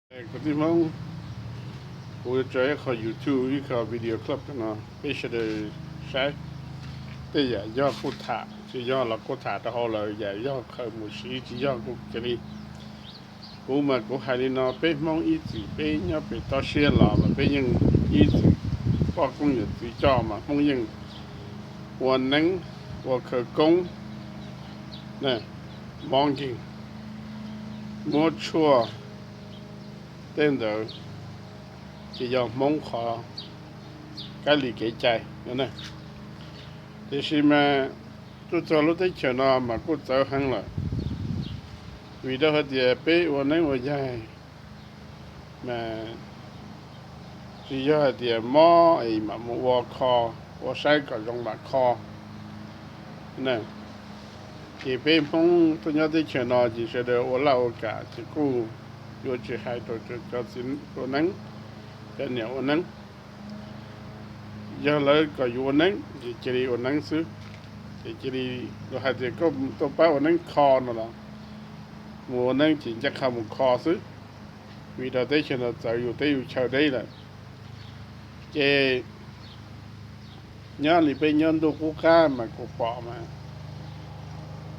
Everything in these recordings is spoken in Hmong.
Kwv tij Hmoob, kuv yuav tso ib qho YouTube, ib qho video clip no peb sawv daws saib. Tej yam yog kuj tham, tsis yog los kuj tham rau hauv lawm, yam yog khaws mus siv tsis yog kuj cia li. Kuv mas kuv hais li no, peb Hmoob ib txwm peb nyob pem toj siab los mas peb yeej ib txwm poj koob yawm txwv coj mas Hmoob yeej ua neeb, ua khawv koob, mov nkeeg, muab tshuaj, tej ntawd ces yog Hmoob qhov kab li kev cai no. Tiam sis mas tuaj txog lub teb chaws no mas kuj txawv heev lawm, vim rau hais tias peb ua neeb ua yaig mas tsis yog hais tias mob es mam mus ua kho, ua saib kom zoo mam kho. Ces peb Hmoob tuaj nyob teb chaws no ces sawv daws ua laj ua kam ces kuj yuav tsis hais rau cov txiv ua neeb, cov niam ua neeb. Yog lawv kom yus ua neeb ces cia li ua neeb xwb. Ces cia li, luag hais tias koj tuaj pab ua neeb kho no los mus ua neeb ces ncaj qha mus kho xwb, vim rau teb chaws no txawv yus teb yus chaw deb lawm. Ces nyob li peb nyob ntuj qub qab mas kuv pom mas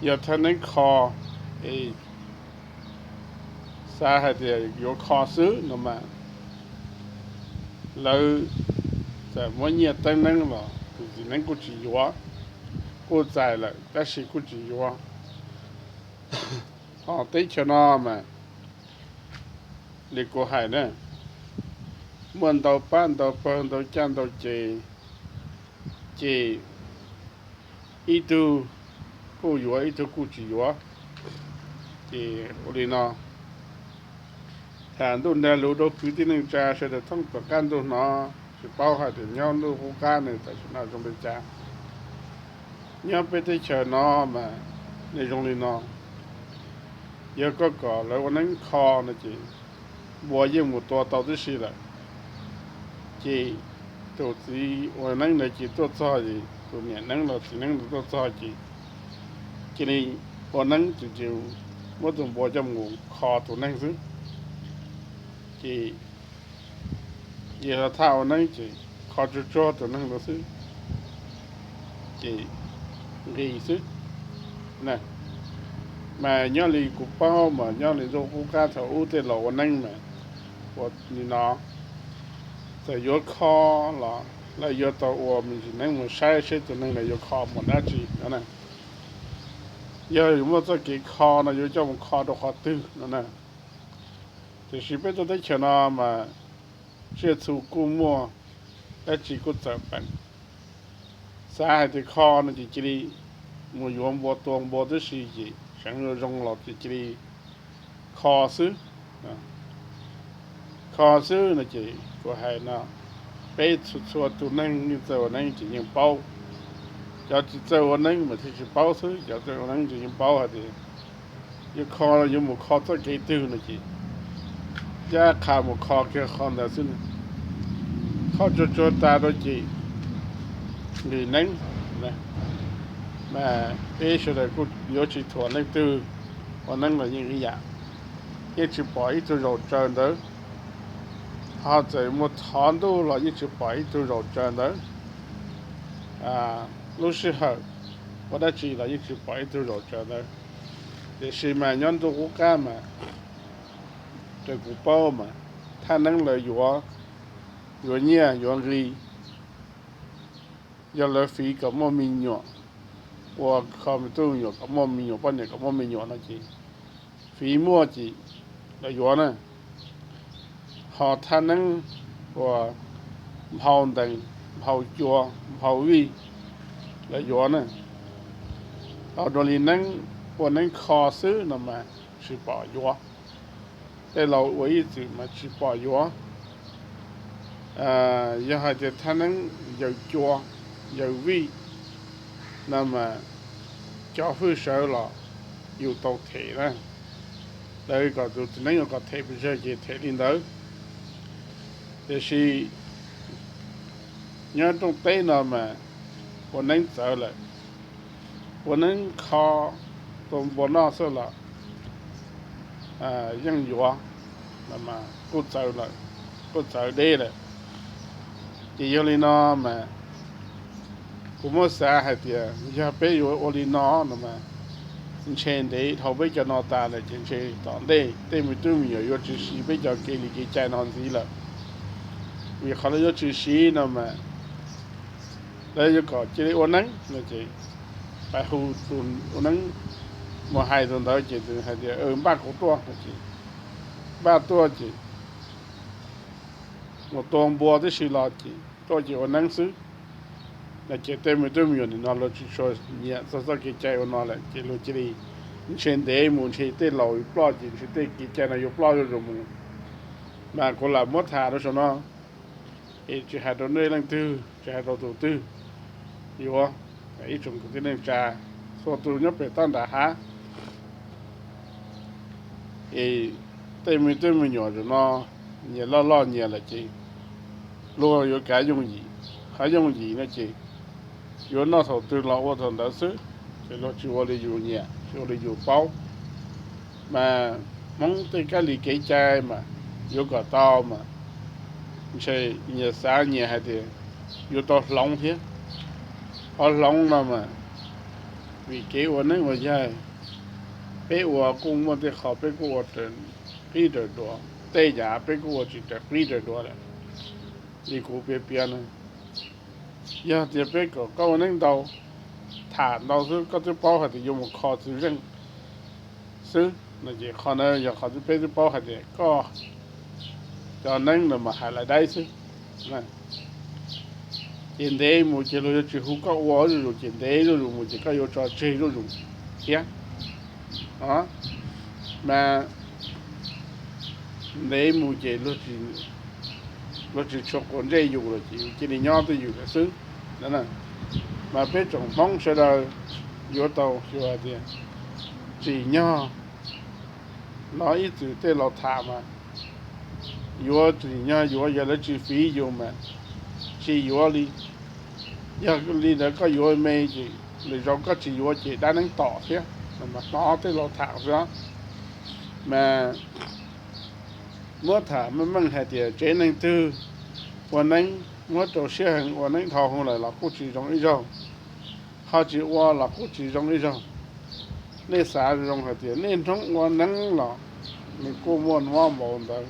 yog thaj neeb kho es xav hais tias yuav kho xwb no mas lawv txawm muab nyiaj teeb neeb los tus txiv neeb kuj tsis yuav, kuj txais lawm tab sis kuj tsis yuav. Ho teb chaws no mas li kuv hais na, muaj ntau pab ntau pawg ntau caj ntau ces, ces ib tug kuj yuav ib tug kuj tsis yuav. Ces ua li no, tham ntuj nrag lus rau kwv tij neej tsa sawv daws thoob plaws qab ntuj hnov, tsis paub hais tias nyob ntuj qub qab ne tam sim no zoo li cas. Nyob peb teb chaws no mas nws zoo li no, yog koj kom lawv ua neeb kho no ces npua yeej mus tua tau tib si lawm. Ces tus txiv ua neeb ntawd ces tuaj txog ces tus niam neeb los txiv neeb ntawd tuaj txog ces cia li ua neeb ces muab tus npua coj mus kho tus neeg xwb. Ces yog thaj ua neeb ces kho tsuag tsuag tus neeg ntawd xwb, ces nqis xwb. Mas nyob li kuv paub mas nyob li ntuj qub qab thaum ub tej laus ua neeb mas ua li no, txawm yuav kho los lawv yuav tau ua me ntsis neeb mus saib seb tus neeg ntawd yuav kho mus dab tsi no na. Yog yuav muaj txoj kev kho no yuav coj mus kho rau qhov twg no na. Tiam sis peb teb chaws no mas tsiaj txhu kuj muaj, dab tsi kuj txawm peem. Xav hais tias kho no ces cia li mus yuav npua tua npua tib si ces seev zoo los ces cia li kho xwb. Kho xwb no ces kuv hais no, peb txhua txhua tus neeg yeej txawj ua neeb ces yeej paub. Cov tsis txawj ua neeb mas thiaj tsis paub xwb, cov txawj ua neeb ces yeej paub hais tias yuav kho, yuav mus kho txoj kev twg no ces ncaj qha mus kho kiag qhov ntawd xwb. Kho tsuag tsuag tas rau ces nqis neeb. Mas peb sawv daws kuj yuav tsis thuam leej twg, ua neeb los yeej ib yam, yeej tsis pom ib tug zaum tsaws ntawd. Ho txawm muaj thov ntuj los yeej tsis pom ib tug zaum tsaws ntawd. Lub sij hawm ua dab tsi los yeej tsis pom ib tug zaum tsaws ntawd. Tiam sis mas nyob ntuj qub qab mas raws kuv paub mas thaj neeb lawv yuav, yuav nyiaj yuav nqi, yog lawv fiv kom muaj me nyuam, ua kho me tub me nyuam kom muaj me nyuam, poj niam kom muaj me nyuam no ces fiv muaj ces lawv yuav na. Ho thaj neeb uas nphau ntees, nphau cua, nphau vij, lawv yuav na. Ho dua li neeb ua neeb kho xwb no mas tsis pom yuav. Tej laus ua ib txwm mas tsis pom yuav. Yog hais tias thaj neeb yaws cua, yaws vij no mas cov hwj sawv los yus tau them na. Lawv kom tus txiv neeb yuav kom them pes tsawg ces them li ntawd. Tiam sis nyob rooj teb no mas ua neeb txawv lawm, ua neeb kho tua npua noj xwb los yeej yuav. no mas kuj txawv lawm, kuj txawv deb lawm. Ces yog li no mas kuv muab xav hais tias yog peb yuav ua li no no mas ntshe ntev dhau peb cov no tas lawm ces ntshe tom ntej tej me tub me nyuam yuav tsis siv peb cov kev li kev cai no ntxiv lawm. Vim qhov lawv yuav tsis siv no mas lawv yuav kom cia li ua neeb no ces pais hu tus ua neeb mus hais tus ntawd ces tus hais tias npaj kuv tuaj no ces npaj tuaj ces mus tua npua tib si los ces tuaj ces ua neeb xwb no ces tej me tub me nyuam nim no luag tsis tshua nyiam txog txoj kev cai ua no lawm ces luag cia li ntshe ntev mus ntshe tej laus yuav ploj ces ntshe tej kev cai no yuav ploj zuj zus mus. Mas kuv lam muab tham rau saum no es tsis hais rau nej leej twg, tsis hais rau tus twg yuav, ib tsoom kwv tij neej tsa txhua tus nyob pem toj nram hav es tej me tub me nyuam zaum no nyias loj loj nyias lawm ces luag yuav kav yooj yim, qhov yooj yim no ces yuav noj thaum twg los ua thaum ntawd xwb, ces luag tsis ua li yus nyiam tsis ua li yus paub. Mas Hmoob tej kab li kev cai mas yuav kom tau mas ntshe nyias xav nyias hais tias yuav tau hloov thiab. Qhov hloov no mas vim kev ua neeb ua yaig, peb ua kuj muaj tej qho peb kuj ua raws qib raws duav, tej yam peb kuj ua tsis raws qib raws duav lawm. Li kuv piav piav no, yog tias peb kom koj ua neeb ntau, tham ntau xwb koj twb paub hais tias yuav mus kho txiv zeej xwb no ces qhov na yog qhov twb peb twb paub hais tias koj cov neeb no mas hais lais daib xwb. Ces ntev mus ces luag yuav tsis hu koj ua zuj zus ces ntev zuj zus mus ces koj yuav tso tseg zuj zus thiab. Mas ntev mus ces luag tsis tshua quav ntsej yus lawm ces yus cia li nyob twj ywm lawm xwb. Mas peb tsoom Hmoob sawv daws yuav tau xyuas hais tias tsim nyog no ib txwm tej laus tham mas yuav tsim nyog yuav, yog lawv tsis fiv yus mas tsis yuav li. Yog li ntawd koj yuav me ces lwm zaus koj tsis yuav ces dab neeb tom thiab. Mas hnov tej laus tham xwb. Mas muab tham meej meej hais tias tsev neeg twg ua neeb muab rau siab heev ua neeb dhau hwv lawm los kuj tsis zoo ib zaug, ho tsis ua los kuj tsis zoo ib zaug. Nej xav zoo hais tias niaj hnub ua neeb los nws kuj muaj mob npaum ntawd.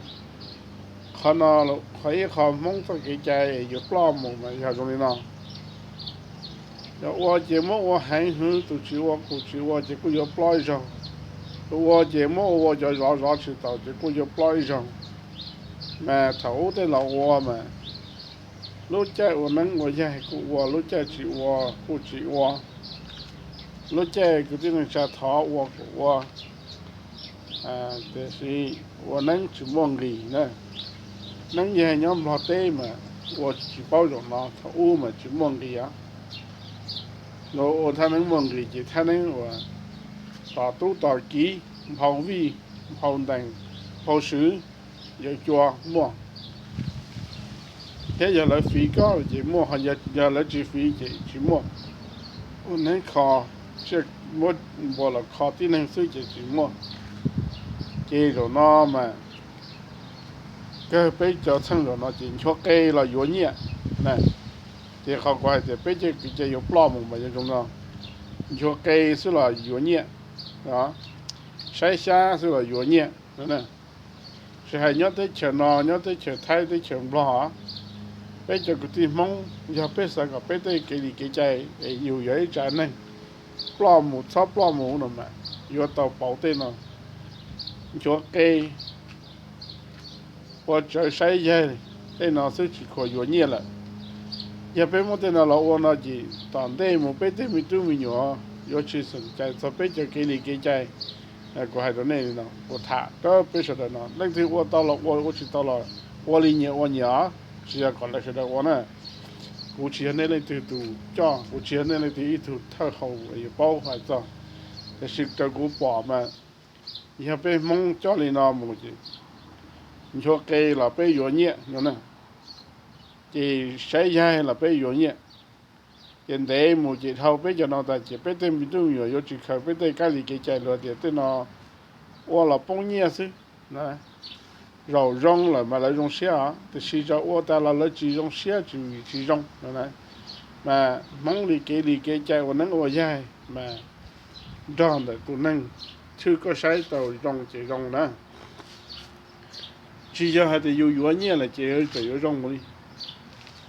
Qhov no, qhov ib qho Hmoob txoj kev cai yuav ploj mus mas yog zoo li no. Yog ua ces muab ua heev hwv, tus tsis ua, tus tsis ua ces kuj yuav ploj ib zaug. Tus ua ces muab ua ua cov zov zov tsis taus ces kuj yuav ploj ib zaug. Mas thaum ub tej laus ua mas lub caij ua neeb ua yaig kuj ua, lub caij tsis ua kuj tsis ua, lub caij kwv tij neej tsa thov ua kuj ua. Tiam sis ua neeb tsis muaj nqis na. Neeb yaig nyob Nplog teb mas ua tsis paub zaum no, thaum ub mas tsis muaj nqis os. Luag ua thaj neeb muaj nqis ces thaj neeb uas tos tub tos kiv, nphau vij, nphau ntees, nphau swv, yawg cua muaj. Thiab yog lawv fiv koj ces muaj, yog lawv tsis fiv ces tsis muaj. Ua neeb kho, tsiaj muab npua los kho tib neeg xwb ces tsis muaj. Ces zaum no mas kawg peb cov txheej zaum no ces nchuav qe los yuav nyiaj na. Ces qhov kuv hais tias peb cov kev cai yuav ploj mus mas yog zoo no, nchuav qe xwb los yuav nyiaj, saib xyab xwb los yuav nyiaj. Tsis hais nyob teb chaws no, nyob teb chaws Thaib, teb chaws Nplog, peb cov kwv tij Hmoob yog peb xav kom peb tej kev li kev cai es yus yog ib tsav neeg ploj mus txhob ploj mus no mas yuav tau pauv tej no, nchuav qe, ua tsawv saib yaig, tej no xwb tsis khuam yuav nyiaj lawm. Yog peb muab tej no los ua no ces tom ntej mus peb tej me tub me nyuam yuav tsis xeem cai txog peb cov kev li kev cai. Kuv hais rau nej li no, kuv tham rau peb sawv daws no, leej twg ua tau los ua, ua tsis tau los ua li nyias ua nyias os, tsis yog kom lawv sawv daws ua na. Kuv tsis yog nej leej twg tus coj, kuv tsis yog nej leej twg ib tug thawj hau yuav paub hais txog, tiam sis raws kuv pom mas yog peb Hmoob coj li no mus ces nchuav qe los peb yuav nyiaj no na, ces saib yaig los peb yuav nyiaj. Ces ntev mus ces dhau peb cov no tas ces peb tej me tub me nyuam yuav tsis khaws peb tej kab li kev cai, luag tias tej no ua los poob nyiaj xwb. zaum zoo lawm mas lawv zoo siab os, tiam sis zaum ua tas los lawv tsis zoo siab, tsis vim tsis zoo no na. Mas Hmoob li kev li kev cai ua neeb ua yaig mas nrog ntawm tus neeg, tshwj koj saib tau zoo ces zoo na. Tsis yog hais tias yus yuav nyiaj lawm ces txawm yuav zoo li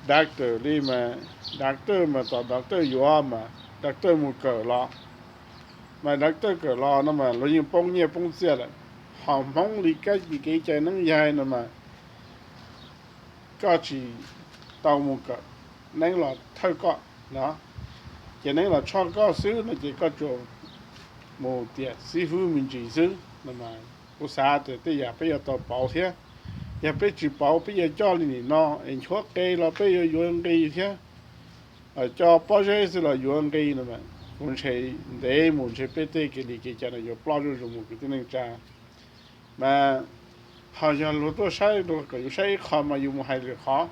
doctor li mas, doctor mas tom doctor yuav mas doctor mus kawm los, mas doctor kawm los no mas luag yeej poob nyiaj poob txiaj lawm. Ho Hmoob li kab li kev cai neeb yaig no mas koj tsis tau mus kawm, neeb los thawj koj no, ces neeb los tshoj koj xwb no ces koj tsuas mus tiam xib fwb me ntsis xwb no mas kuv xav tias tej yam peb yuav tau pauv thiab. Yog peb tsis pauv peb yuav coj li nim no es nchuav qe los peb yuav yuav nqi thiab, coj pob zeb xwb los yuav nqi no mas kuv ntshe ntev mus ntshe peb tej kev li kev cai no yuav ploj zuj zus mus kwv tij neej tsa. Mas ho yog luag tuaj saib kom yus saib ib qho mas yus mus hais lwm qhov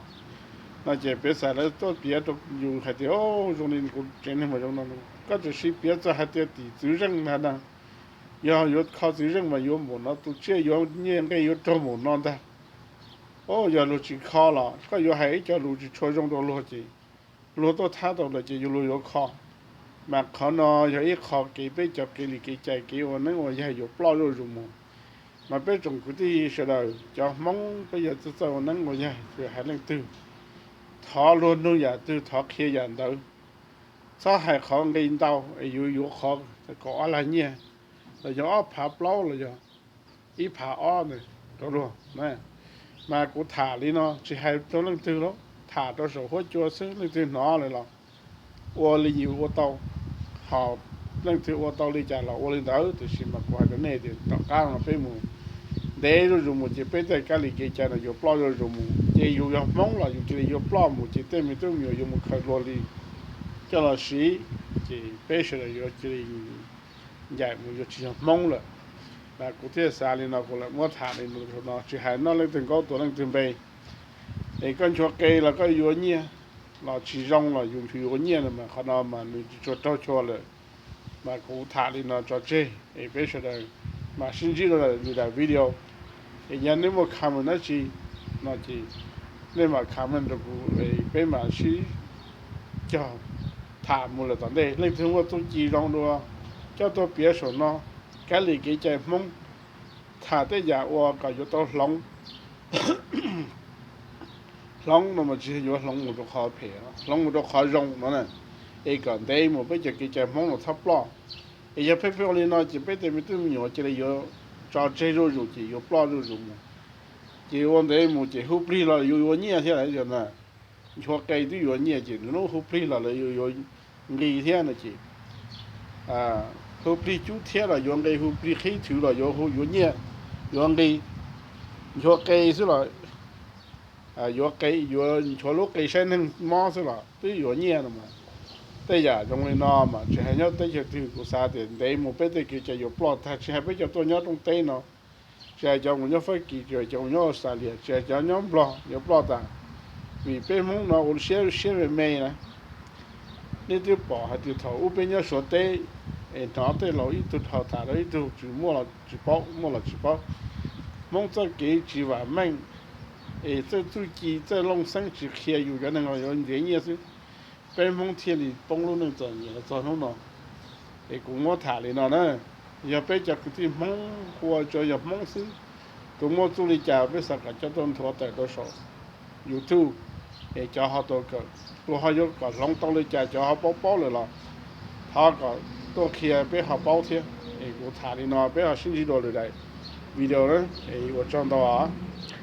no ces piav xav lawv tuaj piav rau yus hais tias zoo li kuv tsev neeg mas zoo no. Koj txawm sis piav txog hais tias tim txwv zeej ntag na, yog yuav kho txwv zeej mas yuav npaum no, tus tsiaj yuav nyiaj nqi yuav raug npaum no ntag. O, yog luag tsis kho los koj yuav hais ib co lus tsis tshua zoo rau luag ces luag tuaj thab tau lawm ces yus luag yuav kho. Mas qhov no yog ib qho kev peb cov kev li kev cai kev ua neeb ua yaig yuav ploj zuj zus mus. Mas peb tsoom kwv tij sawv daws cov Hmoob peb yog txawj txawj ua neeb ua yaig, tsis hais leej twg, thov luag nug yam twg thov qhia yam ntawd. Txhob hais qhov nqi ntau es yuav yuav qhov kaum ob lag nyiaj, los yog ob phav plaub los yog ib phav ob ntawd rau luag. Mas kuv tham li no tsis hais rau leej twg los tham rau saum huab cua xwb, leej twg hnov lawm los ua li yus ua tau, ho leej twg ua tau li cas los ua li ntawd. Tiam sis mas kuv hais rau nej tias tom qab no peb mus ntev zuj zus mus ces peb tej kab li kev cai no yuav ploj zuj zus mus, ces yus yog Hmoob los yus cia li yuav ploj mus ces tej me tub me nyuam yuav mus khaws luag li coj los siv, ces peb sawv daws yuav cia li ncaim mus yuav tsis yog Hmoob lawm. Mas kuv thiaj xav li no, kuv lam muab tham li no, tsis hais noj leej twg nkaub tuav leej twg npe. Es koj nchuav qe los koj yuav nyiaj los tsis zoo los yus yuav nyiaj no mas qhov no mas nws tsis tshua raug chua lawm. Mas kuv tham li no tso tseg es peb sawv daws mam sib ntsib rau lwm daim video. Es yog nej muaj comment dab tsi no ces nej mam comment rau kuv es peb mam sib cog tham mus lawm tom ntej. Leej twg muaj txuj ci zoo dua coj tuaj piav saum no, kab li kev cai Hmoob, tham tej yam uas kom yuav tau hloov. Hloov no mas tsis yog yuav hloov mus rau qhov phem, hloov mus rau qhov zoo no na, es kom ntev mus peb cov kev cai Hmoob no txhob ploj. Es yog peb pheej ua li no ces peb tej me tub me nyuam cia li yuav tso tseg zuj zus ces yuav ploj zuj zus mus. Ces ua ntev mus ces hu plig los yuav yuav nyiaj thiab lawm yog na. Nchuav qe twb yuav nyiaj ces nws hnub hu plig los lawv yuav yuav nqi thiab no ces hu plig cub thiab los yuav nqi, hu plig qhib thwv los yuav, yuav nyiaj, yuav nqi. Nchuav qe xwb los yuav qe, yuav nchuav lub qe saib neeg mob xwb los twb yuav nyiaj no mas. Tej yam zoo li no mas tsis hais nyob teb chaws twg kuv xav tias ntev mus peb tej kev cai yuav ploj tag, tsis hais peb cov tuaj nyob rooj teb no, tsis hais cov mus nyob Fab Kis, tsis hais cov mus nyob Australia, tsis hais cov nyob Nplog yuav ploj tas. Vim peb Hmoob no ua siab siab me me na. Nej twb pom hais tias thaum ub peb nyob Suav teb es hnov tej laus ib tug dhau tham rau ib tug tsis muaj los tsis paub, muaj los tsis paub. Hmoob txoj kev tsis vam meej es txawj txuj ci txawj looj xeeb tsis qhia yus cov neeg los yuav ntev nyiaj xwb. Peb Hmoob thiaj li poob lub neej txom nyem los txog hnub no. Es kuv muab tham li no na, yog peb cov kwv tij Hmoob hu ua tsuas yog Hmoob xwb, tus muaj txuj li cas peb xav kom coj tuaj nthuav tawm rau saum YouTube, es cov ho tau kawm, tus ho yuav kom hloov tau li cas cov ho paub paub lawm los thov kom tuaj qhia peb ho paub thiab. Es kuv tham li no peb ho sib ntsib dua lwm daim video na, es ua tsaug ntau os.